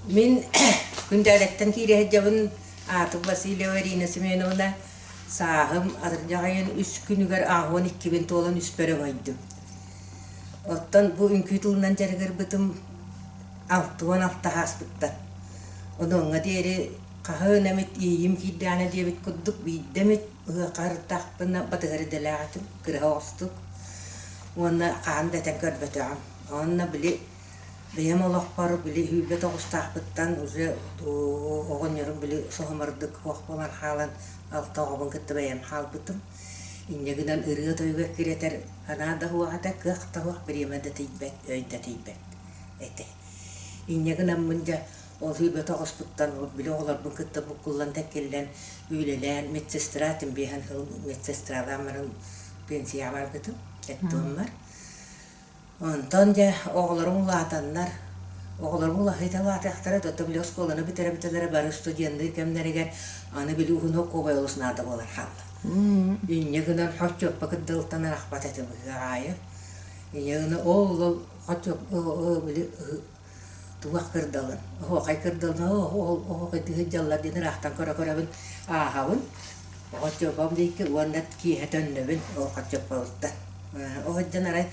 Мин Күндээдэттэн киирэ сылдьабын аатым Васильева Ирина Семеновна. Сааһым атырдьах ыйын үс күнүгэр ааһыан иккибин туолан үспэр өҥөйдүм. Оттон бу үҥкүү тылынан дьарыгырбытым 66 ааспыттан. Онуоҥҥа диэри хаһан эмит иэйиим киирдэҕинэ диэбит курдук биирдэ эмит ыһыахха сырыттахпына батыһар идэлээх этим, кыраһа оҕустук. Уонна хаһан да этэн көрбөтөҕүм. Уонна били Бэйэм олохпор били сүүрбэ тоҕустаахпыттан уже оҕонньорум били соһумардык суох буолан хаалан алта оҕобун кытта бэйэм хаалбытым. Инньэ гынан ырыа-тойуга эккирэтэр санаа да суох этэ, кыах да суох, бириэмэ да тиийбэт, өй да тиийбэт этэ. Инньэ гынаммын дьэ ол сүүрбэ тоҕуспуттан били оҕолорбун кытта буккуллан тэккиллэн үлэлээн медсестра этим биэһэн сыл медсестралаан баран пенсияҕа барбытым эттуоммар. Онтон дьэ оҕолорум улаатаннар, оҕолорум улаһыйда улаатыахтара, оттон били оскуоланы бүтэрэ-бүтэлэрэ бары студенныыр кэмнэригэр аны били уһун окуобай олус наада буолан хаалла. Инньэ гынан хорчуоппа кырдалыттан арахпат этим ыһыах аайы. Инньэ гынан ол ол хорчуоп били туох кырдалын, оһуохай кырдалын, ол оһуохайдыы сылдьаллар диэн ыраахтан көрө-көрөбүн ааһабын. Хорчуоппам диэки уонна киэһэ төннөбүн ол хорчуоппабыттан. Ол сылдьан арай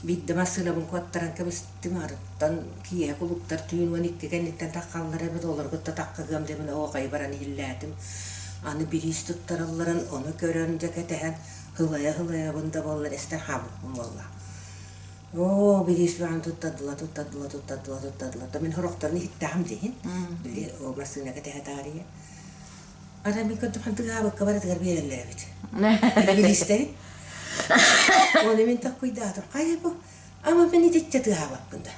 биирдэ массыынабын куоттаран кэбистим, арыттан киэһэ кулууптар түүн 12 кэнниттэн таххаллар эбит, олору кытта таххыһыам диэмин оһуохайы баран иһиллээтим. Аны бириис туттаралларын ону көрөн дьэ кэтэһэн һылайа-һылайабын да буоллар эстэн хаалбыппын буолла. Оо, бириис баҕаны туттардыла, туттардыла, туттардыла, туттардыла. То мин сорохторун иһиттэҕим диһин. Били ол массыына кэтэһэ таарыйа. Арай мин көрдüm хантыгаабыкка барытыгар биэрэллэр эбит. Бириистэри. Оны мин таккуйдаатым. Хайа бу? Ама мин итиччэ тыаһаабаппын да.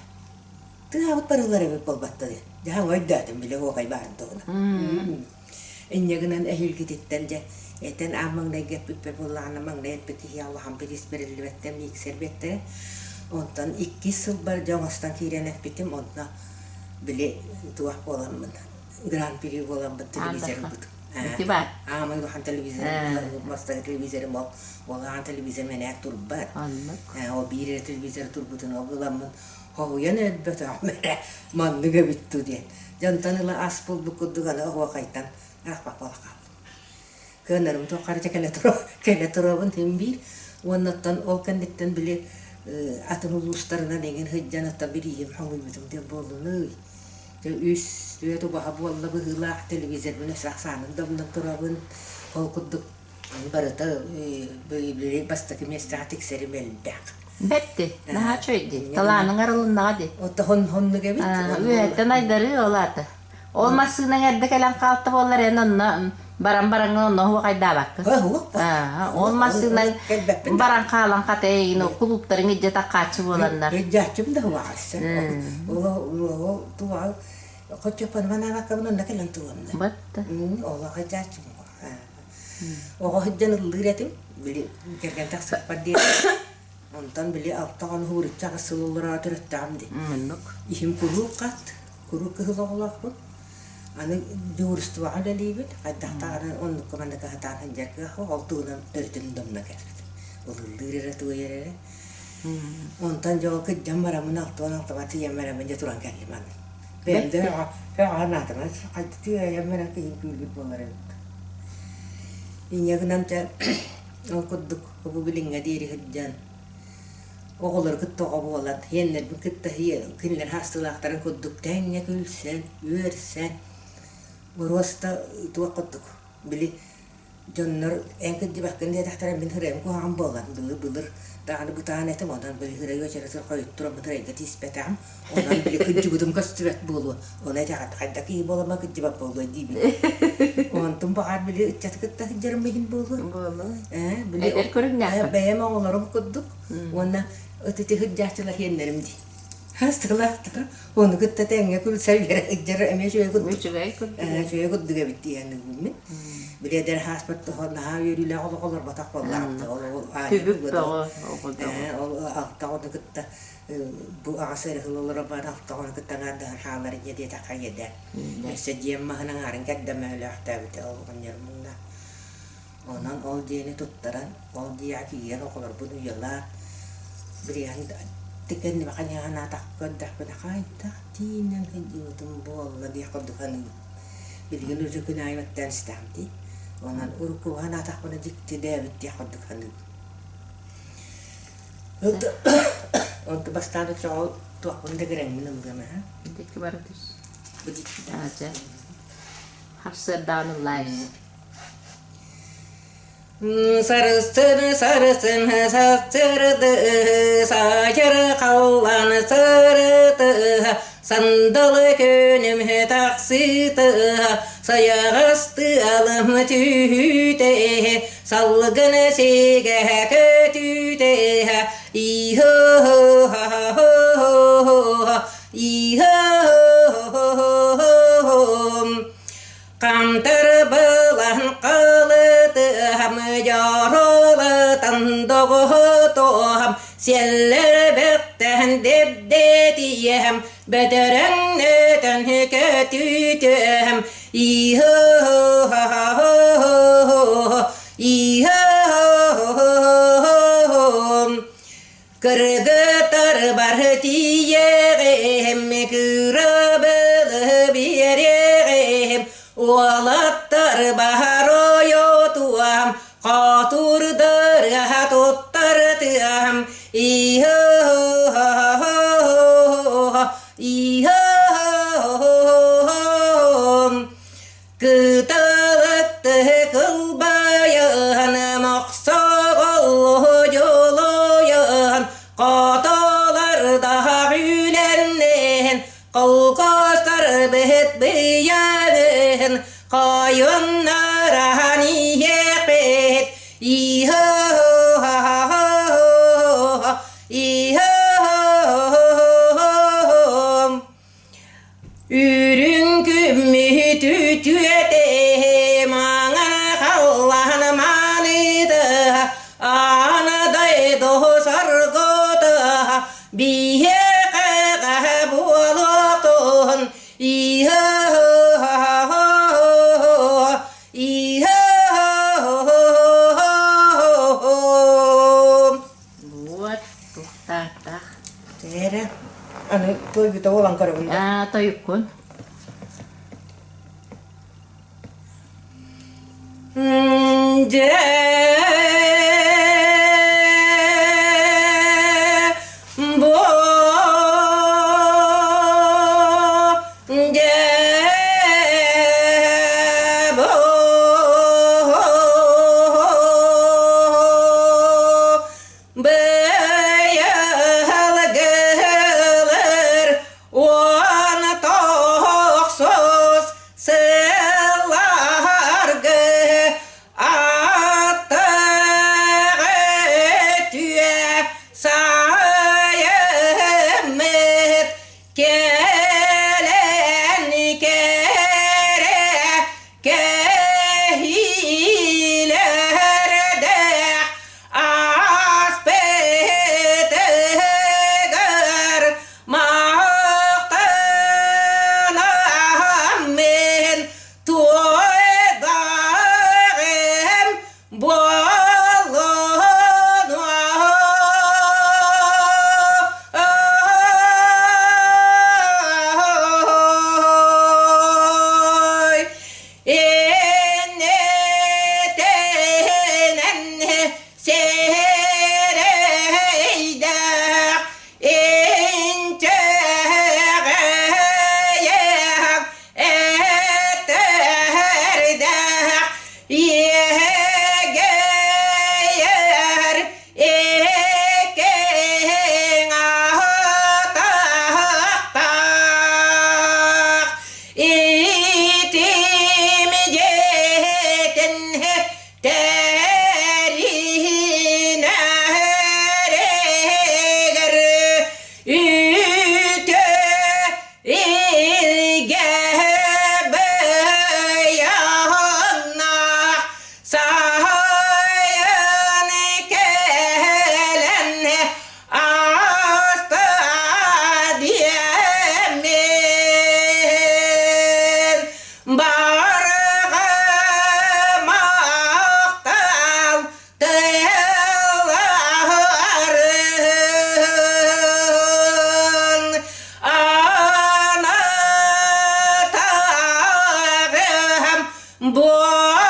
Тыаһаабыт барылар эбит буолбатта дии. Дьаһаҥ өйдөөтүм били оһуокай баарын туһунан. Инньэ гынан эһиилгититтэн дьэ этэн аан маҥнайгы эппиппэр буоллаҕына маҥнай эппит киһи улахан бириис бэриллибэттэн миксер биэртэрэ. Онтон иккис сылбар дьэ оҥостон киирэн эппитим онно били туох буоламмын гран-при буоламмын телевизор ылбытым. Ити баар. Аамай улахан телевизор бастакы телевизорым ол ол аан телевизор мэнээк турбат. Оннук. Ол биир эрэ телевизор турбутун ол ыламмын хоһуйан өлбөтөҕүм эрэ маннык эбит дуу диэн. Дьонтон ыла ас булбут курдук аны оһуохайтан аахпат буола хааллым. Кыанарым туоххара дьэ кэлэ туруо кэлэ туруобун син биир. Уонна оттон ол кэнниттэн били атын улуустарынан эҥин сылдьан оттон бирииһим хоҥуйбутум диэн буоллунуй. Дьэ үс түөрт убаһа буолла быһыылаах телевизорбын өссө ахсаанын да умнан турабын. Ол курдук барыта били бастакы миэстэҕэ тиксэрим элбэх. Бэрт дии, наһаа үчүгэй дии. Талааныҥ арылыннаҕа дии. Оттон оннук эбит. Үөһэттэн айдарыы ол аата. Ол массыынаҥ эрдэ кэлэн хаалта буоллар эн онно баран бараҥҥын онно оһуохайдаабаккын. Ол массыынаҥ баран хаалан хата эйигин кулууптарыҥ илдьэ таххааччы буоланнар. Илдьээччим да уһаҕасса. Ол туга хоччоппон манаабаккабын онно кэлэн туруонна. Батта. Ол хачааччым. Оҕо сылдьан ыллыыр этим. Били кэргэн тахсыахпар диэри. Онтон били алта хонук ууручча аҕыс сыл олороот өрөттөҕүм дии. Оннук. Иһим куруук хат, куруук кыһыл оҕолоохпун. Аны дьуһуурустубаҕа үлэлиибит, хайдах даҕаны оннукка маннык сатаан сылдьар кыах суох, ол туһунан төрүтүн домно кэлбит. Ол ыллыыр эрэ, туойар эрэ. Онтон дьэ ол кырдьан бараммын, 66 тиийэн бараммын дьэ туран кэллим аны. Бэйэм да бөҕө санаатым, хайдах тиийэн баран киһим күүрбүт буолар эбит. Инньэ гынан дьэ Ол курдук бу билиҥҥэ диэри сылдьан оҕолору кытта оҕо буолан, иэннэрбин кытта кинилэр хаастыылаахтарын курдук тэҥҥэ күлсэн, үөрсэн, боруоста туох курдук били дьоннор эн кырдьыбаккын диэтэхтэрэ мин ырыам куһаҕан буолан былыр-былыр даҕаны бытаан этим онон били ырыа үөчэрэ хойут туран ырайга тииспэтэҕим Онон били кырдьыбытым көстүбэт буолуо. Ону этэҕит хайдах киһи буолама кырдьыбат буолуо диибин. Онтум баҕар били ыччаты кытта сылдьарым иһин буолуо. Буолуо. Ээ, били Эдэр көрүҥнээххин. бэйэм оҕолорум курдук уонна ытыты сылдьааччылар иэннэрим дии. Хастылаахтар ону кытта тэҥҥэ күлсэр үөрэ сылдьар эмиэ үчүгэй курдук. Үчүгэй курдук. Ээ, үчүгэй курдук эбит диэн мин. Били эдэр хааспыт наһаа үөрүүлээх олох олорботох буоллаҕым. Ол ол Түбүк бөҕө, оҕо бөҕө. Ээ, ол алта оҕону кытта Бу аҕас эрэ сыл олоро бар алтаҕын кытта аҥаардаһан хаалар инньэ диэтэххэ ийэтэ. Өссө дьиэм маһын аҥаарын кэрдэ мөһөлөөхтөөбүтэ ол оҕонньор муҥна. Онон ол дьиэни туттаран, ол дьиэҕэ киирэн оҕолорбун уйалаан, билигин. Кэннибэ ханаатах көрдөхпүнэ хайдах тиийинэн сылдьыбытым буолла диэх курдук саныыбын. Билигин уже күн аайы баттаан истэҕим дии. Онон урукку санаатахпына дьикти да эбит диэх курдук саныыбын. Онту бастаан оччоҕо туохпун да кирэҥмин ыллыам ээ. Дикки бара түс. Бу дикки. Чэ. Харсыардаҕын ыллаайыс. Сарсын сарсын сарсырды саайар халлан сырытыһа сандалы күнүм тахсыытыһа сайаҕас тыалым түһүүтэ салгын сигэһэ көтүүтэ иһо-һо-һо-һо иһо-һо-һо-һо Хантар былаһын халытыһам, дьоруолатан доҕоһутуһам, сиэллэр бэхтэһэн дэбдэтиэһэм, бөтөрөҥнөтөн көтүтүөһэм, иһо-һо-һо-һо, иһо-һо-һо-һо. Кыргыттар бары тиийэҕим, кыра биэриэҕим, уолаттар баһар ойотуам, хотурдарга туттартыам, иһо-һо-һо, иһо-һо-һо. Кыталыкты кылбайыһан, мохсоҕоллу дьулуйуһан, хотолор даһа үлэнниһин, холкуостар быһыт быйаныһын, хойуннараһан иһиэхпит, иһо-һо-һо, иһо-һо-һо. Үрүҥ күммүт үтүөтэ маҥан халлаан маныта аан дойду соргута биһиэхэ буолуохтун иһэ-һо иһэ-һо Вот, туохтаах. Эрэ, аны тойбута буолан көрөбүн да. Аа, тойуккун. Дьэ, бу дьэ, бу Быйылгылар уон тохсус сылларгы аттарынан. Оо!